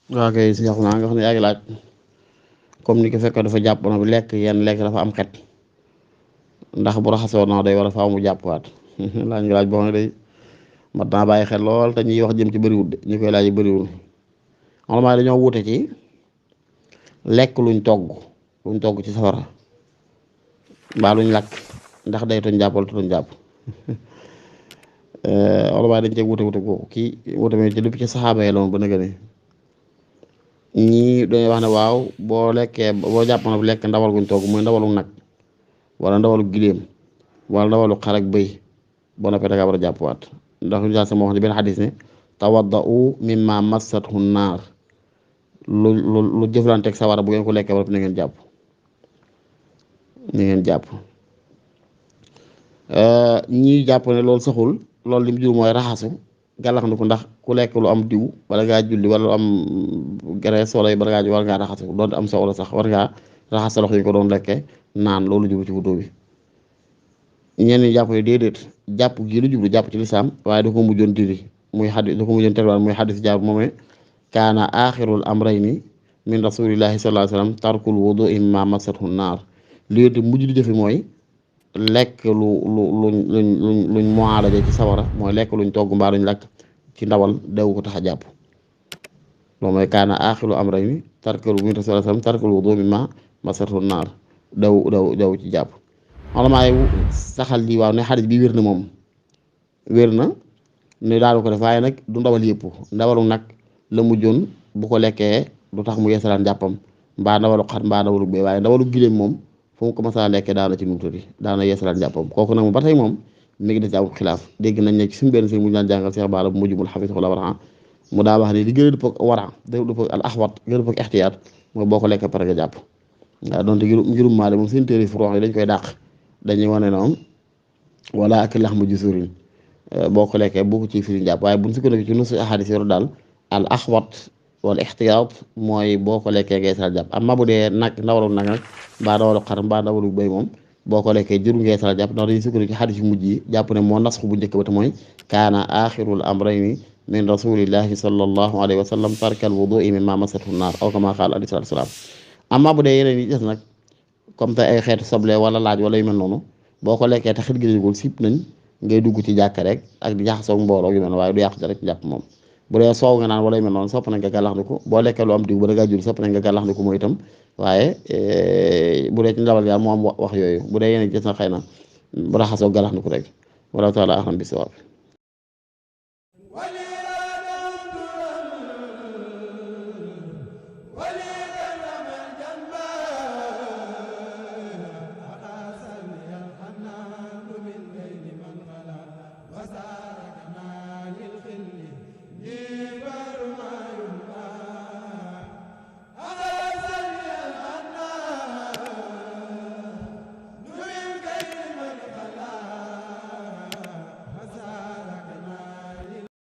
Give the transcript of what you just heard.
waa kay si yàqu naa nga xam ne yaa ngi laaj comme ni ko fekk dafa jàpp na bu lekk yenn lekk dafa am xet ndax bu raxasoo naa day war a faaw mu jàppwaat laaj nga laaj boo xam ne day mat naa bàyyi xel lool te ñuy wax jëm ci bëriwul de ñu koy laaj bëriwul normalement dañoo wute ci lekk luñ togg ci safara mbaa luñ lakk ndax day toñ jàpp wala toñ jàpp normalement dañ cee wute ko kii wute mi ci lépp ci saxaaba yi la woon ba nëgë ne ñii dañuy wax ne waaw boo lekkee boo jàpp na bu lekk ndawal guñ togg muy ndawalu nag wala ndawalu giléem wala ndawalu xar ak bëy boo noppee da ngaa war a jàppwaat ndax ñu sama wax ne benn xadis ne tawadda'u mimma massathu naar lu jëflanteeg sawara bu ngeen ko lekkee ba na ngeen jàpp ñii jàpp ne loolu saxul loolu li mu jur mooy raxasu gàllaxndiku ndax ku lekk lu am diw wala ngaa julli wala lu am graisse wala bala ngaa war ngaa raxasu doonte am sawla sax war ngaa raxas sa loxo yi ko doon lekkee naan loolu jublu ci wutu bi ñenn ñi jàpp ne déedéet jàpp gi lu jublu jàpp ci lislaam waaye da ko mujjoon diri muy xadis da ko mujjoon tegwaan muy xadis jàpp moome kaana axirul amrayni min rasulillahi sallallahu alayhi wasallam tarkul wudu'i mimma massathu naar li di mujj di jëfe mooy lekk luñ muaalaje ci sawara mooy lekk luñ togg mbaa luñ lakk ci ndawal daw ko tax a jàpp loolu mooy kaana axiru amrayni tarkul min rasulillah sallam tarkul wudu mimma massathu naar daw ci jàpp xolamaa yi saxal lii waaw ne xadis bi wér na moom wér na ne daal ko def waaye nag du ndawal yëpp ndawalu nag la mujjoon bu ko lekkee du tax mu yeesalaan jàppam mbaa ndawalu xar mbaa ndawalu bee waaye ndawalu giléem moom fu mu ko masa lekkee daana ci numtudi daana yeesalaan jàppam kooku nag moom ba tey moom mi ngi des ci am xilaaf dégg nañ ne ci suñu benn sëñ mu ñu daan jàngal Cheikh Bara bu mujjumul xafisahullah wara mu daa wax ne li gën a dëppoo ak wara dëppoo ak al axwat gën a dëppoo ak ixtiyaat mooy boo ko lekkee pare nga jàpp waaw donte ngirum maale moom seen téere furoox yi dañ koy dàq dañuy wane noonu wala ak laxmu jusurin boo ko lekkee boo ko ciy firi jàpp waaye buñ sukkandiku ci nusu ahadis yoru daal al axwat wala ixtiyaat mooy boo ko lekkee ngay sal jàpp amma bu dee nag ndawalu nag nag mbaa ndawalu xar mbaa ndawalu béy moom boo ko lekkee jëru ngay sal jàpp ndax dañuy sukkandiku ci xadis yu mujj yi jàpp ne moo nasxu bu njëkk ba te mooy kaana axirul amrayni min rasulillahi sallallahu alayhi wa sallam tarkal wudu'i mimma massathu naar aw kama qaala alayhi salaatu wa salaam amma bu dee yeneen yi des nag comme te ay xeetu soble wala laaj wala yu mel noonu boo ko lekkee te xet gi dugul sip nañ ngay dugg ci jàkka rek ak di jaxasoo mbooloo yu mel waaye du yàq dara ci jàpp moom bu dee soow nga naan wala yu mel noonu sopp nañ nga gàllaxndiku boo lekkee lu am diw ba da ngaa jul sopp nañ nga gàllaxndiku mooy itam waaye bu dee ci ndawal yaa moo am wax yooyu bu dee yeneen gis na xëy na bu raxasoo gàllaxndiku rek wala taala axam bi sawaab